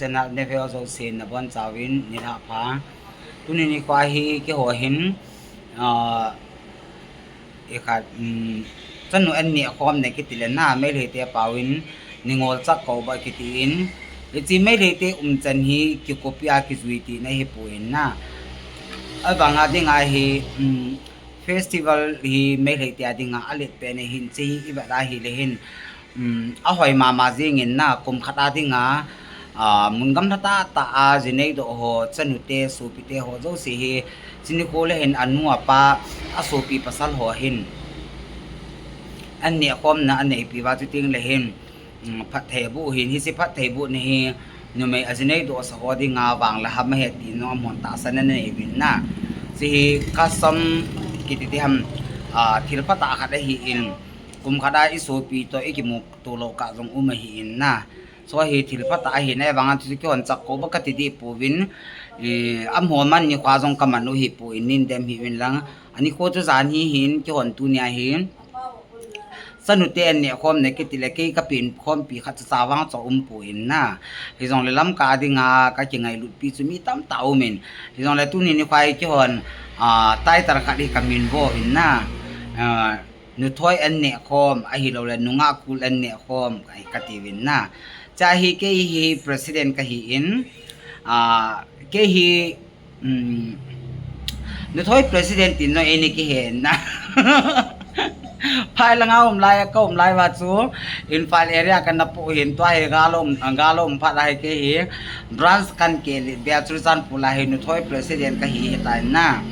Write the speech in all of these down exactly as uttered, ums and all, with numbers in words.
Channel ne veo jousen nabonchauvin nilhah pha. Tuni nikho hi keiho hin, ah, ikhat, um, chanu an nehkhom na kiti le na, Meiteite paovin Ningol Chakkoba kiti in, hiche Meiteite umchan hi kikopi a kijui tina hipoi na. Ahivanga dinga hi, um, festival hi Meiteite a dinga alet pen ahin, hiche hi ivet a hile hin, um, ahoi mama jingin na, kum khat a dinga, ah, mun gamla tahtah a jinei doh ho, chanute, sopite ho jouse hi, hiche nikho le hin anu apa, asopi pasal ho hin an nehkhomna aneipi uva, chuteng le hin, um, phattheiboh hin, hiche phattheiboh na hi numei ajinei dohsa ho dinga vang le ham ahi ti jong amahon tahsan anei uvin na. Hiche hi custom kiti diham, ah, thil phatah khat ahin, kum khat a isopi toh ikimuto lou kah jong um ahin na. Hiche hi thil phatah ahin, ahivanga chu keihon Chakkoba kati deh pouvin, eh, amaho man nikho jong kaman u hipoi, nin dem hih uvin lang. Anikho chu jan hi hin, keihon tunia hi chanute an nehkhom na kiti le kei kapenkhompi khat cha vang chu aumpoi na. Hijongle Lamka a dinga kakingailutpi chu mi tamtah aumin. Hijongle tuni nikho hi keihon, ah, title khat hi kamin vo uvin na. Ah, nuthoi an nehkhom, ahilouleh nungah kul an nehkhom, kati uvin na. Hiche hi kei hi president kahin, ah, kei hi, um, nuthoi president tin jong eini kihen na. Phai langa um lai a, ka um lai uva chu Imphal area kana pu hin, tua hi gal um, gal um phat a hi kei hi branch kan kile bia chu Churachandpur a hi nuthoi president kahi hitan na.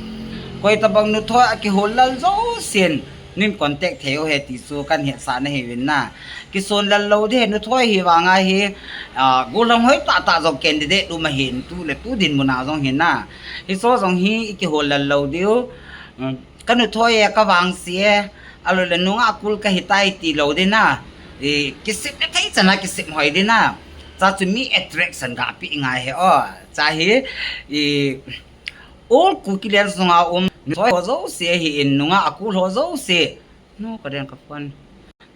Koi tabang nuthoi akihol lal jousen nin contact thei u ahi ti chu kahin hetsah na ahiuvin na. Kison lal lou ding, nuthoi hi vanga hi, ah, gollhang hoi tahtah jong candidate um ahin, tu le tu dinmun a jong hi na. Hiche jong hi ikihol lal lou diu. Um, ka nuthoi e, ka vangse e, ahilouleh nungah kul kahitai ti lou ding na. I, kisem le thei chan a kisem hoi ding na. Hiche chu mi attraction gapeh ngai ahi o. Hiche hi, i, all Kuki land sunga um nuthoi ho jouse ahin, nungah kul ho jouse. No, ka den ka phone.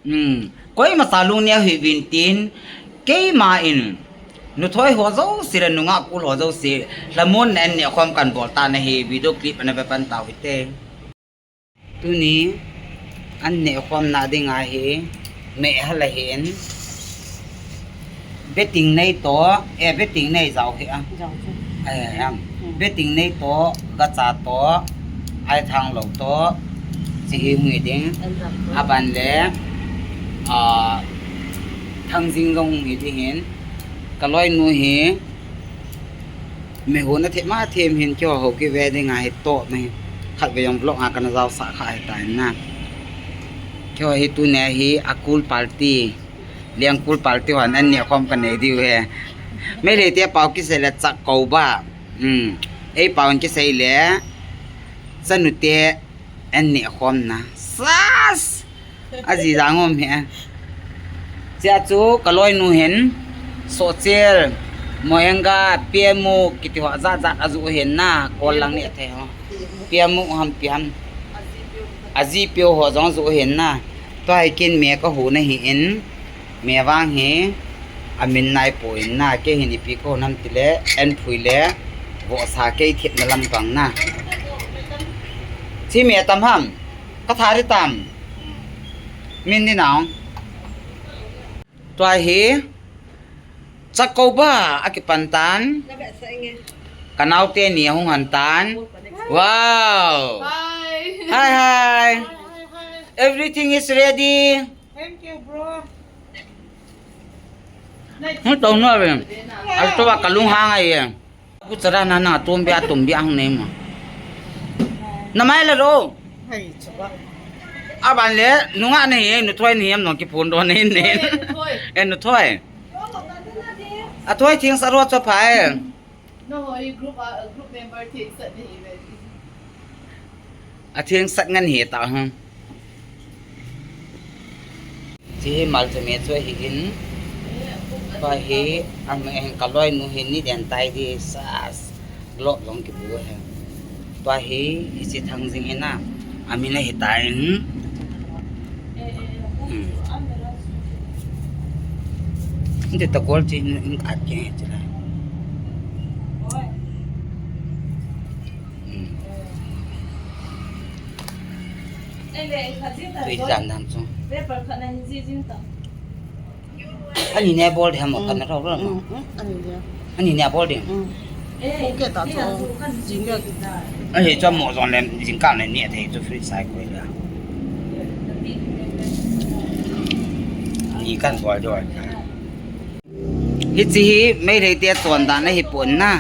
Hmm. Koima cha lung neo hih uvin tin, keima in nuthoi ho jouse le nungah kul ho jouse lhamonna an nehkhom kahin bol tan ahi, video clip ana ve pan tau hite. Tuni an nehkhomna dinga hi meh hal ahin. Beting nei toh, eh, beting nei jao hi a. Jao chu. Eh, em. Hmm. Beting nei toh, gacha toh, aithang lou toh, hiche hi hung hi ding. Aban le, ah, thangjing jong hung hi ding hin. Ka loinu hi, mehon athem athem hin keiho ho kive dinga hi toh na hi. Khatvei jong vlog a kana jaosah kha hitan na. Keiho hi tunia hi akul party. Leng kul party hon an nehkhom kanei diu ahi. Meiteite pao kisei le Chakkoba. Hmm. Ei pao in kisei le chanute an nehkhomna. Sas! Aji jang um ahi. Hichea chu ka loinu hin, Sohchel, Mohenga, Pemu, kiti ho jat jat ajoh u ahin na, kol lang neh thei ho. Pemu ham pi ham. Aji peo ho jong ajoh u ahin na. Tua hi kin me kahu na ahin, me vang hi amin naipoi na, kei hin ipi kahu nam tile, an phui le, vohsa kei thepna lam bang na. Chi me tam ham, ka tha di tam. Min di nao. Tua hi, Chakkoba akipan tan. Ka naote ni ahung han tan. Wow. Hi. Hi, hi. Hi, hi. Everything is ready. Thank you, bro. Hung tong no ve. Ato ba kalung hang ai. Ku chara na na tum bia tum bia hung nei ma. Na mai la ro. Hai, chaba. Aban le, nungah nei, nuthoi nei, am nong kiphun do nei nei. Nuthoi, nuthoi. Eh, nuthoi. Athoi thing sa ro cha phai. No, hoi group, ah, group member thing sa nei ve. Atheng sat ngan hi ta ha. Chi hi malcha me chu ahi in. Tua hi, am, eh, ka loinu hi ni den tai di sas. Lop jong kibu he. Tua hi, hichi Thangjing hi na. Amin ahi ta in. Hmm. Hindi ta gol chi in at ke chi la. Tui jan dan chu. Ani ne bol ding ham, khat na rau rau. Ani ne bol ding. Ahi chu mo jong lem jingkah ne ne thei chu free sai koi la. Ani kan bol jo. Hiche hi Meitei te chondan ahi pon na.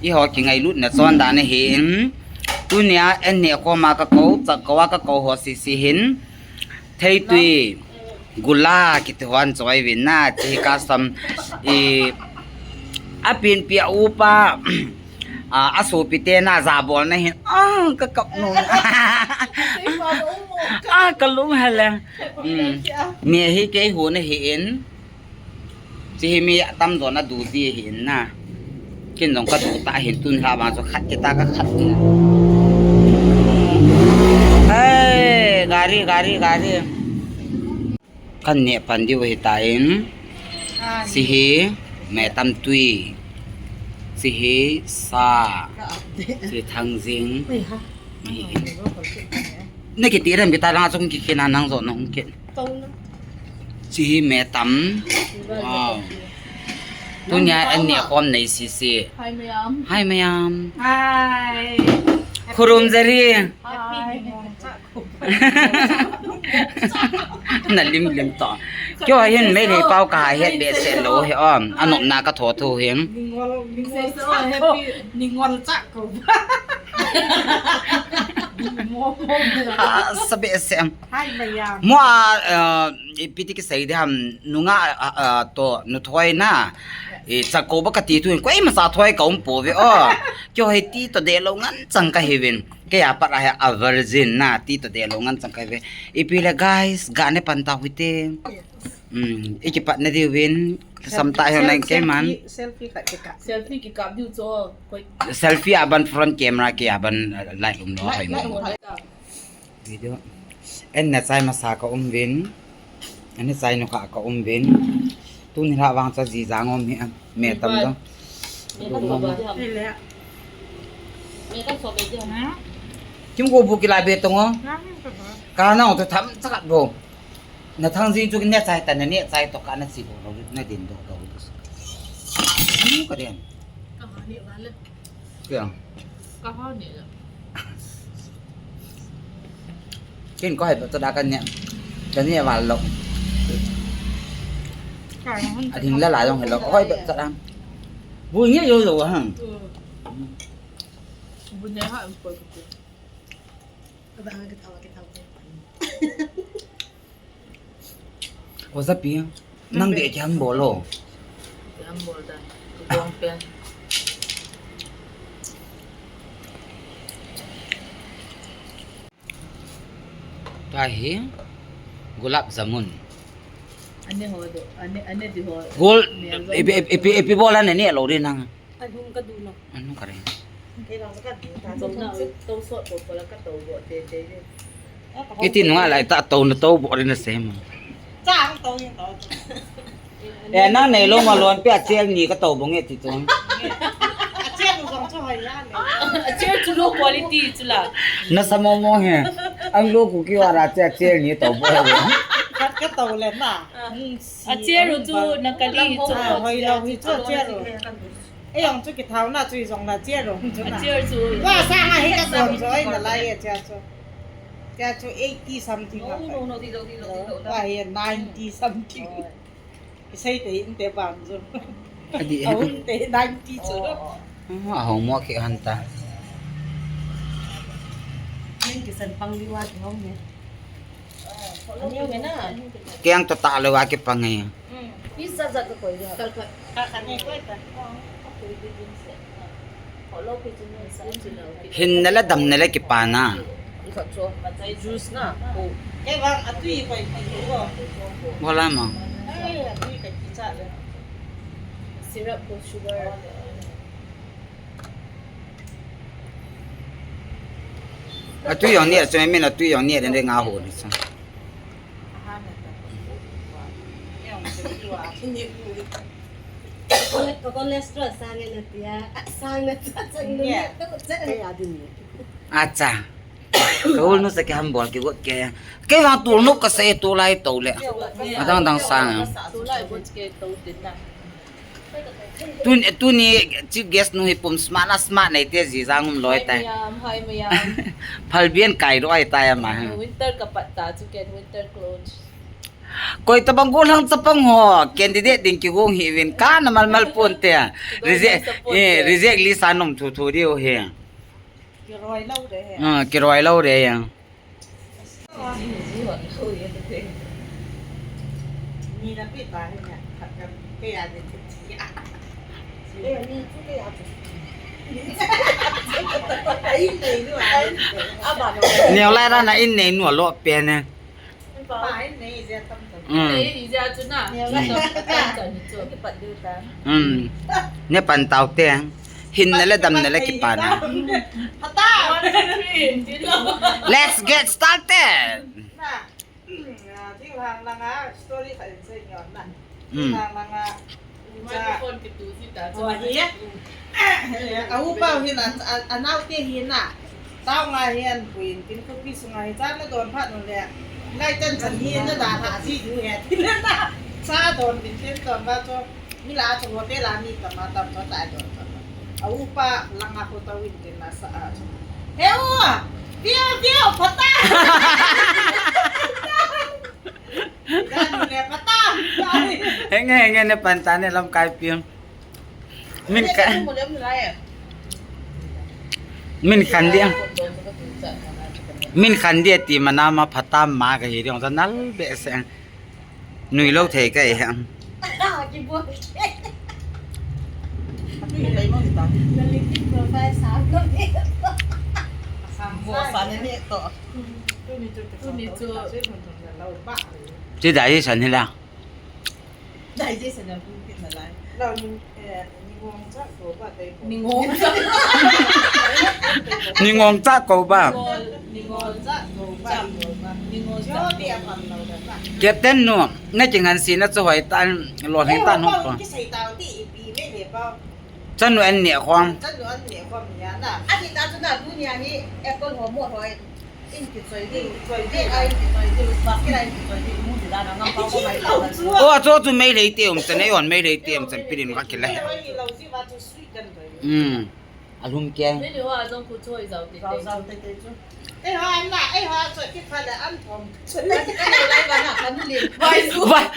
Eiho kingailutna chondan ahin. Tunia an neh khom a ka kou, chah kou a ka kou ho sese hin. Theitui, gula kiti ho an choi uvin na. Hiche hi custom, i, a pinpi a upa, a, a sopi te na jabolna hin. A, ka kap nom. A, ka lung hale. Um, mi hi kei hu na hi in. Hiche hi mi atam jo na du ji ahi in na. Ken jong ka du ta hin tun la vang chu khat kita ka khat in. Hey, gari, gari, gari. Kan neh pan diu ahi ta in. Hiche hi metam tui. Hiche hi sa. Hiche hi thangjing. Na kiti rem kita lang chung kikina nang jo na hung ken. Hiche hi metam. Wow. Tunia an neh khom nei sese. Hi mayam. Hi mayam. Hi. Khurum jari. Hi. Na lim lim to. Kyo hin Meitei pau ka het behseh lou hi om. Anop na ka tho tho hin. Ningol, ningol. Ningol chah ko. Mo, mo. Ha, sa behseh. Hi mayam. Mo a, uh, ipi ti kisei ding ham, nungah, uh, uh, to, nuthoi na. I, chah kou ba kati tu hin, koima sa thoi ka um pouve o. Kyo hi ti to deh lou ngan chang ka hiuvin. Kei a pat a hi a virgin na, ti to deh lou ngan chang ka hiuve. Ipi le guys, ga ne pan tau hite. Um, i kipat na diuvin, ka sam ta hi nang kei man. Selfie, selfie khat kikap. Selfie kikap diu chu, koi. Selfie a ban front camera kei a ban, uh, light um lou hoi mo. Video. An na chai masa ka um uvin. An na chai nu kha ka um uvin. Tuni la vang cha ji jang om hi a. Metam jong. Kim ko bu kila be tong o. Ka na o to tham chakat bo. Na thangjing chu ne chai ta na ne chai to ka na chi bo lo na din do do. Ka den. Kya? Ka ha ni la. Ken ko hai to da kan ne. Kan ne wa lo. A ding la la jong hai lo. Ko hai to da. Bu ne yo yo ha. Bu ne ha ko. Ba ha ka thaw ka thaw. O japi, nang deh kiham bol o. Kiham bol da. Kibol pen. Tua hi gulab jamun. Ane ho do, ane, ane di ho. Gol, ipi, ipi, ipi, ipi bol ane ni lo ri nang. Anung ka du no. Anung ka re. Kei lang ka du ta. Tou na, tou sot ko ko la ka tou bo te te de. Iti nunga lai ta tou na tou bo re na sem. Chang tou yin tou. Eh, nang nei lo ma lon pe a chel ni ka tou bo nge ti tu. A chel lu jong chu hoi ya le. A chel chu low quality chu la. Na sa mo mo he. Ang lo ku ki wa ra che a chel ni tou bo he. Ka, ka tou le na. A chel lu chu na ka li chu. Ah, hoi lo hi chu a chel lu. Ei, jong chu kithau na chu, jong na chia ro chu na. Chia chu. Wa sa nga hi ka son chu, ei, na lai e, chia chu. Chia chu eighty something. No, no, no, ti lo, ti lo, ti lo. Wa hi ninety something. Kisei te in te bang chu. Adi. Ahung te ninety chu. Oh, ahung mo ki han ta. Yen kisan pang liwa ki hong ne. Keng to ta le wa ki pang e. Hin na la dam na la ki pa na. Juice na. Bola ma. Syrup ko sugar. Atui jong ni, atui jong ni, den nga ho ni sa. Ko cholesterol sang na tia, sang na tia, sang na tia. Acha. Ka ul nu sa ke ham bol ke got ke. Ke vang tul nu ka se tu lai to le. Adang dang sang. Tuni, tuni chief guest nu hi pum smart na smart nei te ji jang um loi tai. Hi mayam, hi mayam. Phal bian kai roi tai ama ha. Winter ka pat ta chu ken winter clothes. Koi tabang gu lang chapang ho candidate ding ki gong hi win ka na mal mal pon te. Reject, eh, reject list a nom thu thu diu hi. Kiroi lo de he. Ah, kiroi lo de ya. Neo lai ra na in nei nu lo pe ne. Mm. Mm. Ne pan tau te. Hin na le dam na le kipan. Let's get started. Na, ah, thing lang lang a story khat in sei ngon na. Mm. Thing lang lang a, microphone kitu si ta. Oh, hi. A upa hi na, a, a nau te hi na. Tau nga hi an kuin, kin ko pi su nga hi, cha na don phat no le. Lai tan chan hi na da ha si du he. Tin na. Cha don bin tin don ba cho. Mi la cho hotel a mi tam a tam cho tai don cho. A upa lang a ko ta win tin na sa a cho. He o. Piu piu pata. Henge, henge, ne pan ta ne lam kai piang. Min ka, min khan dia. Min khan dia ti mana ma phata ma ka hi diong sa nal be se. Nui lo thei ka e ham. Tuni chu. Chi dai san hi la. Dai je sana bu kit na lai. Lo ni, eh, ni ngong cha ko ba tai ko. Ni ngong cha. Ni ngong cha ko ba. Ni ngol, ni ngol cha ko ba. Ni ngol cha. Yo ni a pan lo da ba. Captain nu, na kingan si na chu hoi tan, lo heng tan hong ko. Ki sai ta ti i pi me le ba. Chanu an ne khom. Chanu an ne khom ya na. A ti ta chu na dunia hi apple ho mo hoi. O, chu chu Meitei te um chan, ei on Meitei te um chan, pidin ka kila he. Hmm. Alhum ke. Vai,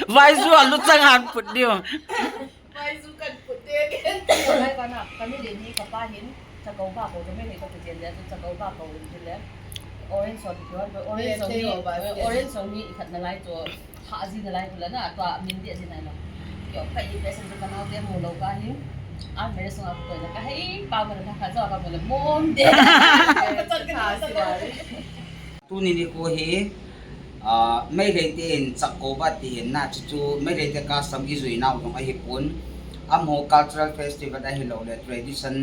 vai zu alu chang han put diu. Vai zu kan put de ken. Lai bana, kami le ni kapa hin, chakau ba ko, kami le ko te jen le, chakau ba ko in le. Orange song ki, orange song ni, orange song ni ikhat na lai to, ha ji na lai to la na, to min de ji na la. Yo, kai i pesen to kana de mo lo ka hin. A mere song a ko na ka hai, pa mo na ka jo ka mo le mom de. Ka chan ka na sa. Tuni nikho hi, ah, Meitei te in Chakko ba ti hin na, chuchu Meitei te custom i jui nau jong ahi pon. Amaho cultural festival ahilou le tradition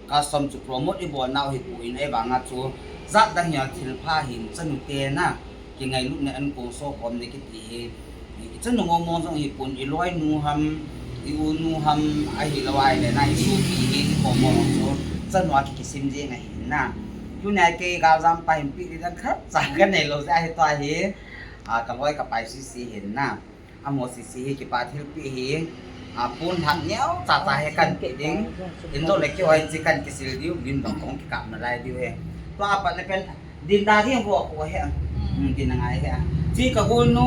custom chu promote i bol nau hi pon, ahivanga chu jat dang hi a thil pha hin chanu te na, kingailutna an kong so khom na kiti hi. I chanu mong mong jong hi pon, i loi nu ham, i u nu ham, ahilou ahile na, i sopi hi, i khomong chu, chanu a ki kisim jeng ahi na. Tunia kei galjam pa hin pi di dan khat cha ka nei lou jeh ahi tua hi, a, ka loi ka pai sisi hin na. Amaho sisi hi kipa thilpeh hi, a, pon phat neo cha cha hi kan pe ding. Injo le kihoi chi kan kisil diu, lim dong kong kikap nalai diu hi. Tua pat le pen, Din da ding vo ko he. Hmm. Hmm, din ngai he. Chi ka gol nu,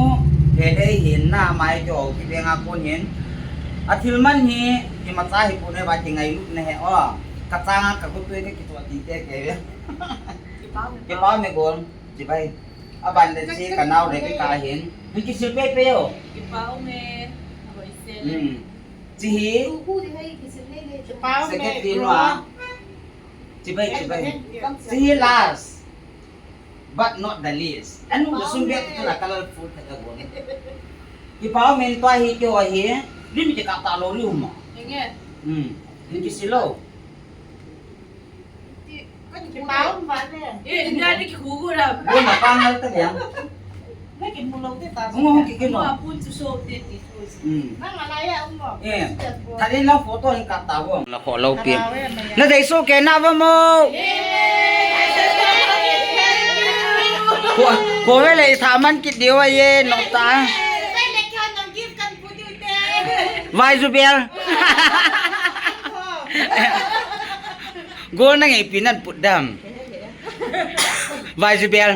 he dei hin na mai jo ki ding a kon hin. A thil man hi, imacha hi pon e ba kingailutna he o. Ka chang a ka gotui ka kituah ti te ke ve. Kipah me, kipah me gol, chibai. Aban le chi ka nao le ka hin. Hin kisil pe pe o. Kipah me. Hoi se le. Hmm. Chi hi. Tu hu ding hai kisil le le. Kipah me. Second din wa. Chibai, chibai. Chi hi last. But not the least. Anu la sum bek tu la colorful khat ka gong. Kipah me, tua hi kio hi. Lim kikap talou liu mo. Enge. Hmm. Lim kisil lou. Kipah me. Eh, nya ni kihugu la. Gong na pangal ta liang. Na kimu lou te ta. Ngo ki kino. Mo apun chu so te ti. Hmm. Nang alai a um mo. Eh. Tadi na photo hin kap ta gong. La kho lou pi. Na dei so ke na va mo. Ko, ko ve le, itha man kit diu ahi e, nokta. Vai Zubel. Gol na ngei pi nan put dam. Vai Zubel.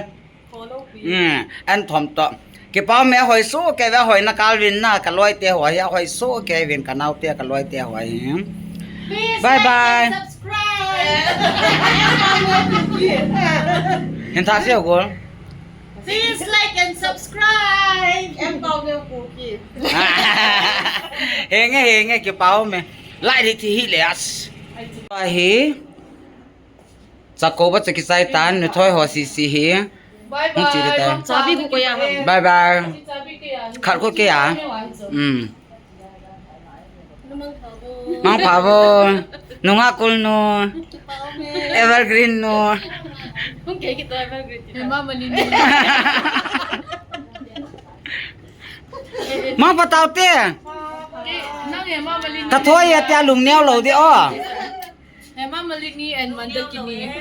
Hmm, an thom to. Kipa me, hoi su ke ve, hoi na kal vin na, ka loi te hoi, hoi su ke vin, ka nau te, ka loi te hoi. Please Bye like bye. And subscribe. Hin tha se gol. Please like and subscribe. Em pau nge kuki. Henge, henge, kipa me. Lai ri thi hi le as. Hi. Chakko ba chaki sai tan, nu thoi ho si si hi. Bye Hung chi bye. Tan. Chabi ko ko ya. Bye bye. Chabi ko ya. Khat ko ke ya. Hmm. Mang pha bo. Nunga kul nu. Evergreen nu. Hung ke ki to evergreen. Hema Malini. Mang pha tau te. Nang Hema Malini. Ka thoi ya tia lung neo lo de o. Hema Malini and Mandakini.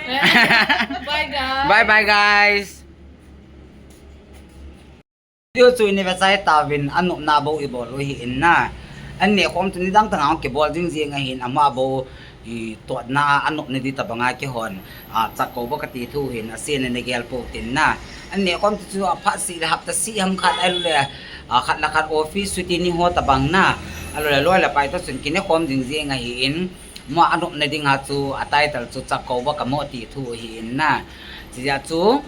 Bye guys. Bye bye guys. Video chu ini ve chai ta vin, anopna bou i bol u hi in na. An ne khom chu ni dang tang ang ke bol jing jing a hin ama bou i totna anopna di ta banga ke hon. A, Chakko ba ka ti thu hin a sen ne gel po tin na. An ne khom chu a pha si le hapta si ham khat a le, a, khat la khat office suti ni ho ta bang na. A le loi la pai ta sun kine khom jing jing a hi in. Mo anopna ding a chu a title chu Chakko ba ka mo ti thu hi in na. Chi ja chu.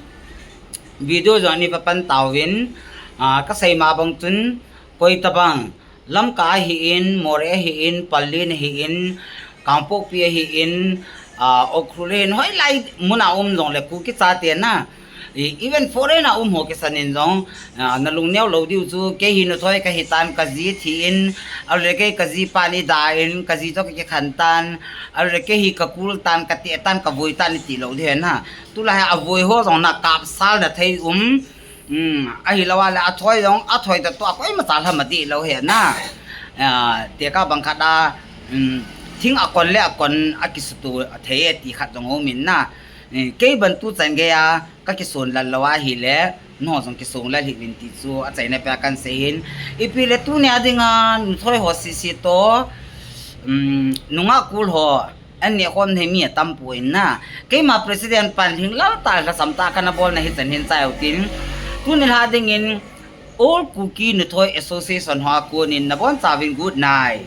Video jong ni pa pan tau vin, a, ka sei ma bang chun, koi ta bang, Lamka hi in, Moreh hi in, Pallel hi in, Kangpokpi hi in, a, Ukhrul hi in, hoi lai mun a um jong le Kuki chate na. I, even foreign a um ho kisan in jong, a, na lung neo lo diu chu, kei hi nu thoi ka hi tan ka ji thi in, a le kei ka ji pa ni da in, ka ji to ka khan tan, a le kei hi ka kul tan, ka te tan, ka vui tan ti lo di na. Tulai a voi ho jong na kap sal na thei um. Um, ahi lo a le a thoi jong, a thoi ta to a koima cha lha ma ti lo he na. A, te ka bang khat a, um, thing a kon le a kon a kisutu a thei e ti khat jong um in na. Eh, kei ban tu chan ge a, ka kisun lal lo a hi le, no jong kisung lal hi vin ti chu, a chaina pe a kan sei hin. Ipi le tu ni a ding a, nu thoi ho si si to, um, nunga kul ho, An ne khom nei mi a tam pu in na. Keima president pan hing lal ta la sam ta kana bol na hi chan hin chai u tin. Tuni lha ding in All Kuki Nuthoi Association ho a kon in na bon cha vin good night.